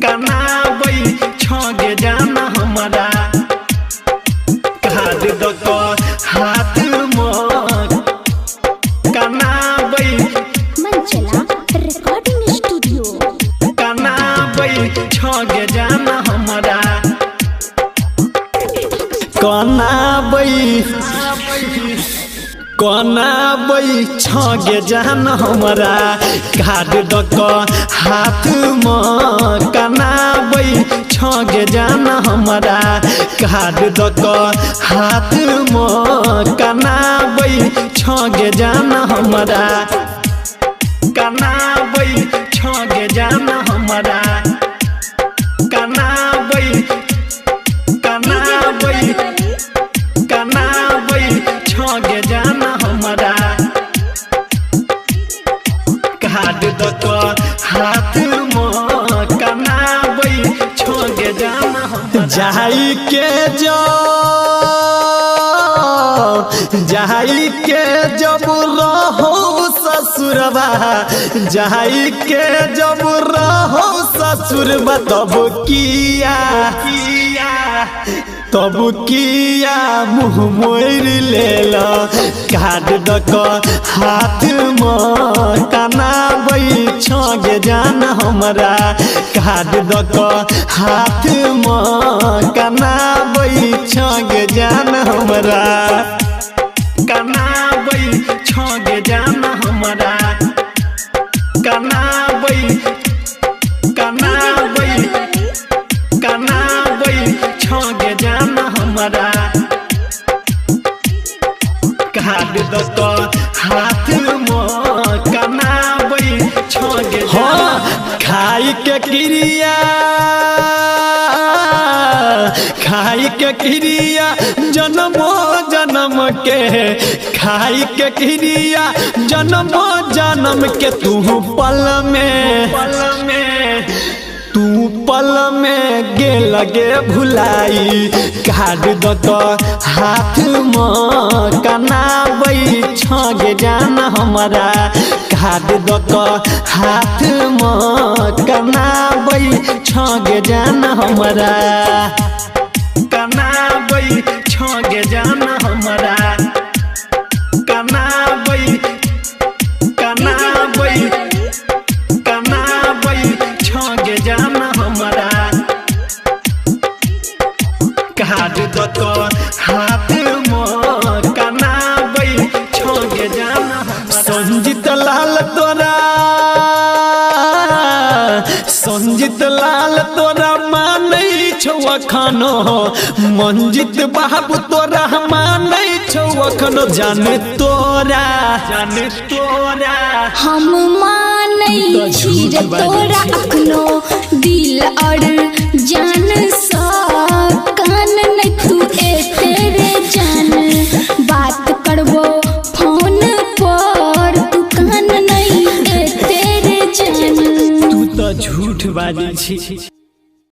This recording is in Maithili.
कनाबै छगे जान हमरा कार्ड दक हाथ म कनाबै मनचला रिकॉर्डिंग स्टूडियो। कनाबै छगे जान हमरा कनाबै कनाबै छगे जान हमरा कार्ड दक हाथ म कनाबै छगे जान हमरा कार्ड दक हाथ म कनाबै छगे जान हमरा कनाबै छगे जान हमरा कनाबै कनाबै कनाबै छगे जान हमरा कार्ड दक हाथ म कनाबै छगे जान हमरा जाई के जो जाई के जब रहो ससुरबा जाई के जब रहो ससुरबा तब किया किया तब किया मुँह मोड़ लेल कार्ड दक हाथ म कनाबै छगे जान हमरा कार्ड दक हाथ म कनाबै छगे जान हमरा कनाबै छगे जान हमरा कनाबै कनाबै कनाबै छगे जान हमरा कार्ड दक हाथ म कनाबै छगे हाँ खाई के क्रिया खाई के क्रिया जन्मो जन्म के खाई के क्रिया जन्मो जन्म के तू पल में पल में तू पल में गे लगे भुलाई कार्ड दक हाथ म कनाबै छगे जान हमरा कार्ड दक हाथ म कनाबै छगे जान हमरा कनाबै छगे जान हमरा कनाबै कनाबै कनाबै छगे जान हमरा कार्ड दक हाथ म कनाबै छगे जान संजीत लाल तोरा संजीत लाल तोरा मानै छौ अखनो मंजित बाबू तोरा मानै छौ अखनो जाने तोरा जाने तोरा हम मानै छी रे तोरा अखनो दिल और जान सा कान नै तू एते रे जान बात करबो फोन पर तू कान नै एते रे जान। तू तो झूठ बाजै छी।